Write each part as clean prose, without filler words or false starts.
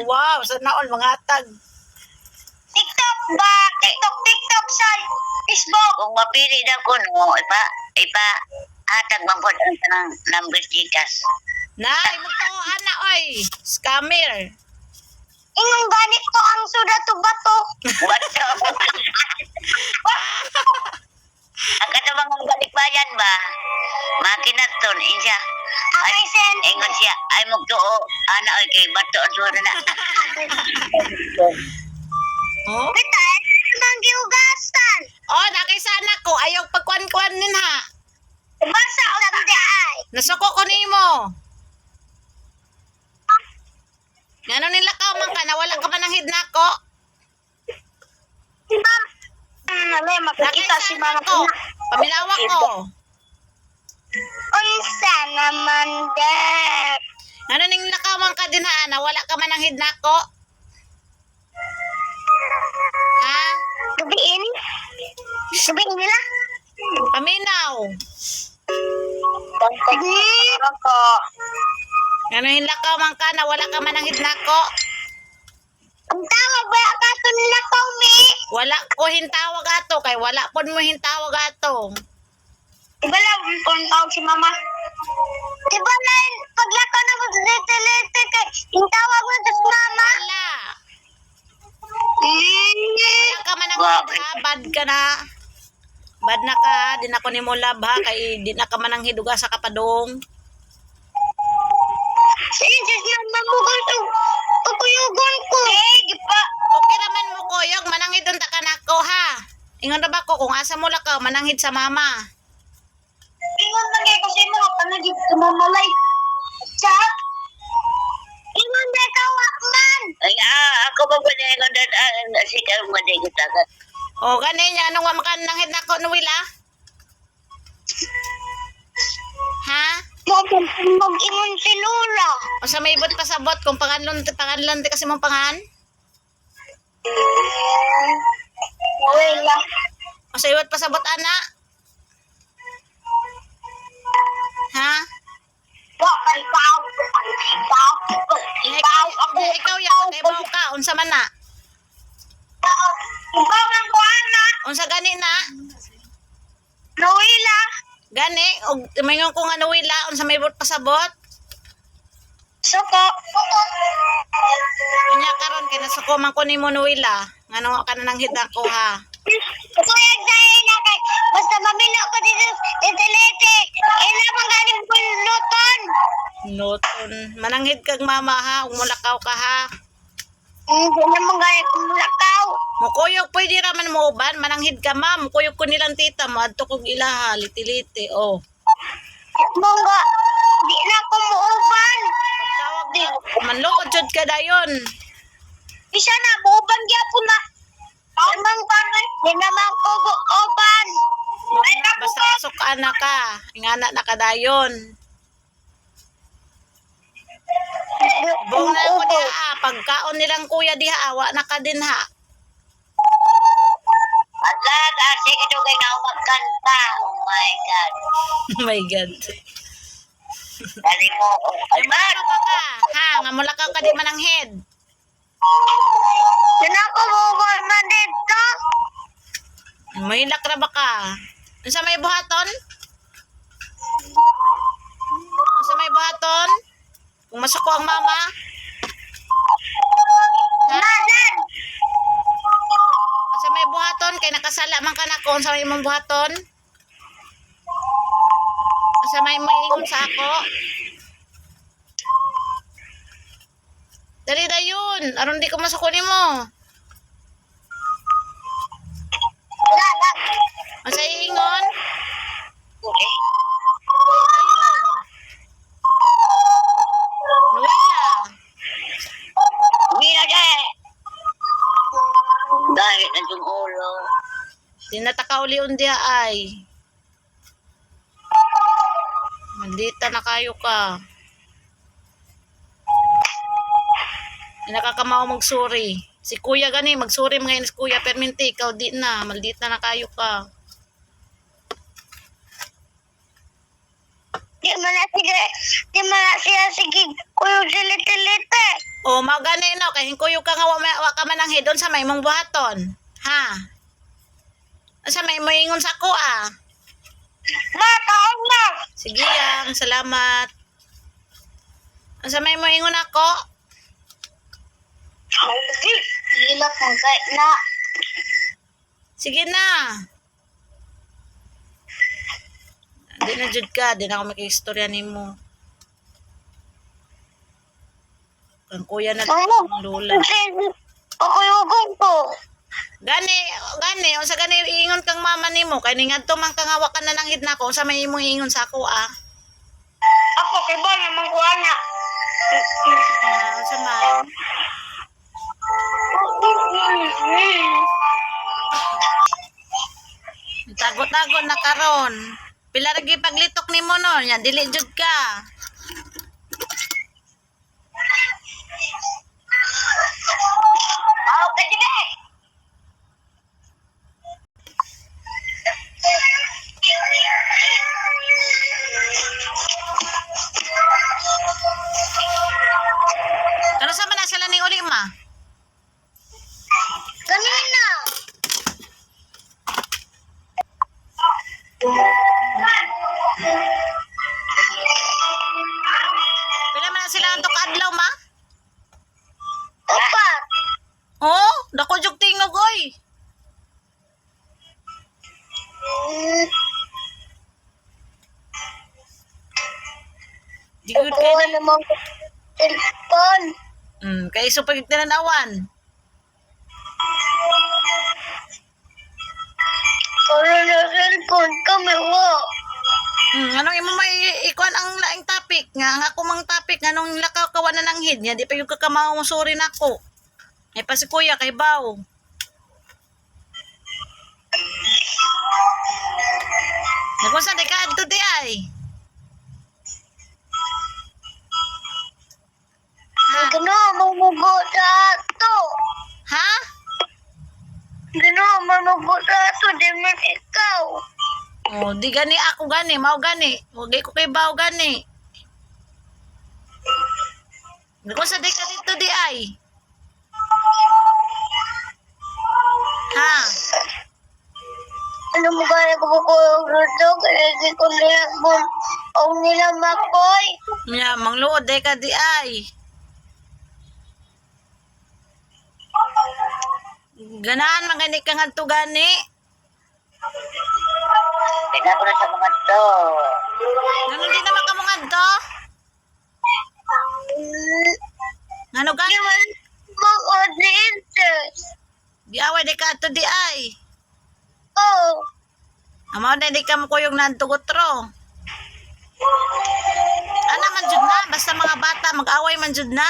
Wow, sana all mga tag. TikTok ba? TikTok, TikTok sa Facebook. Kung mapili daw ko no, ipa ipa hatag man po ang tanang number Gcash. Nay, magtuo ana oy. Scammer. Ingon ganit ko ang suda to bato. Bato. Ang katubang ng balikbayan ba? Makinaton, insya. Ay, Okay, send. ingon siya, ay magtuo, ana oy kay bato ang suwara na. Oh? Bitay, nang giugasan. Oh, nakisana ko ayaw pagkuan-kuan nin ha. Basa lang di ay. Nasuko ko nimo. Ngano nila ka man ka nawala ka man ng hidnako? Si ma'am. Ano, makikita si Nakisana mama ko. Pamilawa ko. Unsa naman de. Ngano ning lakaw man ka din ha, nawala ka man ng hidnako? Ha? Gabiin? Gabiin nila? Paminaw. Ako. Ngano hinlakaw man ka nawala ka man ng hidnako? Ang tawag ba ka ito nila mi? Wala ko hintawag ato kay wala pod mo hintawag ato. Diba lang kung tawag si mama? Diba na paglakaw na maglete-lete kay yung tawag mo sa mama? Wala. Wala ka man ang hid ha, bad ka na. Bad na ka, di na ko nimo love ha kay di na ka man ang hiduga sa kapadong. Since mama mo ko kukuyugon ko. Eh, gipa. Okay raman mo koyog, mananghid unta ka nako ha. Ingon ra ba ko kung asa mo lakaw, mananghid sa mama. Ingon man kay kasi mga panagit kumamalay. Sa? Ingon na ka wa man. Ay, ako ba ba na ingon dat, sige, mo di kita ka. O gani niya anong wa makananghid nako nuwila? Ha? Mag-ingon si Lola. O sa may ibot pasabot kung panganlon panganlon ti kasi mong pangan? Wala. O sa ibot pasabot ana? Ha? Wa man tao. Tao. Ikaw, ikaw yan, kay baw ka, unsa man na? Tao. Ikaw ang kuana. Unsa gani na? Noela. Gani, og mingon ko nga nuwila, unsa may ibot pasabot? Suko. Unya karon kay nasuko man ko nimo nuwila. Ngano ka na nang hidang ko ha? Kuya sa'yo na kay basta mamilo ko dito dito. Ila man galing puluton. Noton, mananghid kag mama ha, ug mulakaw ka ha. Hindi naman galing kumulakaw. Mukuyog pwede ra man mo uban, mananghid ka ma'am, mukuyog ko nilang tita mo adto kog ilaha, liti-liti oh. Mungga, di na ko muuban. Pagtawag na, manluod jud ka dayon. Isa na, muuban gyapon na. Amang panay, di naman ko uban. Ay, Basta kasok ana ka, ingana na ka dayon. Buong na ko diha, ah, pagkaon nilang kuya diha, awa na ka din ha. Ala, sige to kay na magkanta. Oh my God. Oh my God. Dali mo. Ay, malakaw pa ka, ha? Nga mulakaw ka di mananghid. Di na ko muuban man dito. Mahilak ra ba ka? Unsa may buhaton? Unsa may buhaton? Kung masuko ang mama, Nanan, unsa may buhaton kay nakasala man ka nako, unsa may imong buhaton? Unsa may moingon sa ako? Dali dayon, aron di ko masuko nimo. wala lang. Unsa iingon? Eh, Dali dayon. Nuela. Mira de. Dahil na itong ulo. Di natakauli diha ay. Maldita na kayo ka. Di nakakamao magsuri. Si kuya gani, magsuri mga si kuya. Perminti, ikaw di na. Maldita na kayo ka. Di man man na sige, di man na siya sige kuyog silite-lite. O mao gani no kay hingkuyog ka nga wa ka man ang hidon sa may mong buhaton. Ha? Unsa may moingon sa ako ah? Ma, kaon na. Sige yang, salamat. Unsa may moingon ako? Hilak man kay na. Sige na. Di na jud ka, di na ako makistorya nimo. Kang kuya na Ano? ang lola. Pakuyugon ko. Gani, gani, unsa gani iingon kang mama nimo kay ningadto man ka nga wa ka na nanghid nako, unsa may imong iingon sa ako ah? Ako kay ba naman ko ana. Ah, unsa man? Tago-tago na karon. Pila ra gyud paglitok nimo no, nya dili jud ka. Aw, ka dire. Kano sa man na sila ning uli ma? Kanina. Pila man na sila ang adlaw ma? Upat. Oh, dako jud tingog oy. Di gud kay Kuha naman ko telepon. Kay so pag tinanawan. Karon na cellphone kami wa. Anong imo may ikuan ang laing topic nga ang ako mang topic nganong lakaw kawa na nang hid nga di pa yung kakamaong sorry nako. Ay pa si kuya kay Baw. Nagkunsa di ka adto di ay? Ha? Ginawa mo sa ato. Ha? Ginawa mo sa ato, di man ikaw. Oh, di gani ako gani, mao gani. Wag ko kay Baw gani. Nagkunsa di ka dito di ay? Ha? Ano mo kaya ko ko ruto kaya di ko nila bum ang nila makoy. Nya, mangluod day ka di ay. Ganahan man gani ka ngadto gani. Pila ko na sa mga to. Ngano di naman ka mo ngadto? Ngano Di gani? man mo ni interest. Giaway di ka adto di ay. Oh, Amo na di ka mo kuyog nantugotro. Ana man jud na, basta mga bata mag-away man jud na.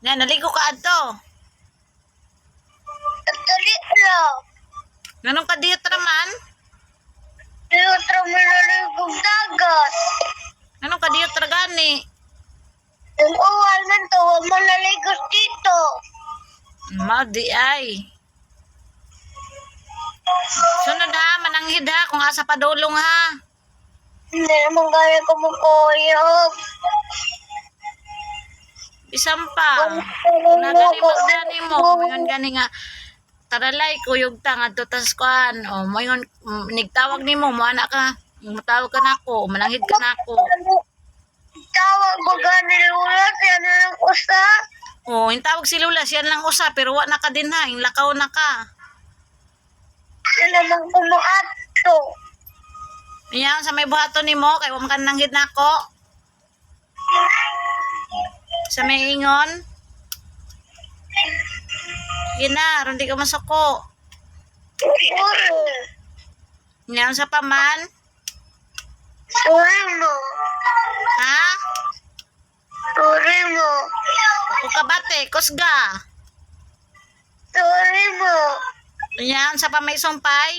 Na naligo ka adto. dali lang. Nganong ka diyot raman? Diyot ra mo naligog dagat. Nganong ka diyot ra gani? Yung uwal man to, wa man naligog dito. Mao di ay. Sunod ha, mananghid ha, kung asa padulong ha. Hindi naman kaya ko mukuyog. Bisan pa. Una gani mo gani mo, moingon gani nga taralay kuyog ta ngadto tas kuan. O moingon nigtawag nimo mo anak ka. Mutawag ka nako, mananghid ka nako. Tawag ko gani lula, siya na lang usa. O hintawag si Lula, siya lang usa pero wa na ka din ha, ing lakaw na ka. Siya naman kumuato. Iyan sa may buhaton nimo kay wa man ka nanghid nako. Sa may ingon. Sige na, aron di ka masuko. Uri. Iyan sa paman. Uri mo. Ha? Uri mo. Ako kabate, kusga. Uri mo. Iyan sa pamay sumpay.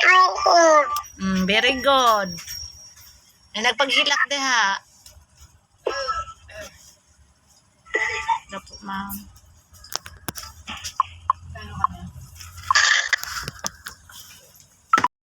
Truhon. Very good. Ay, nagpaghilak diha. Ma'am.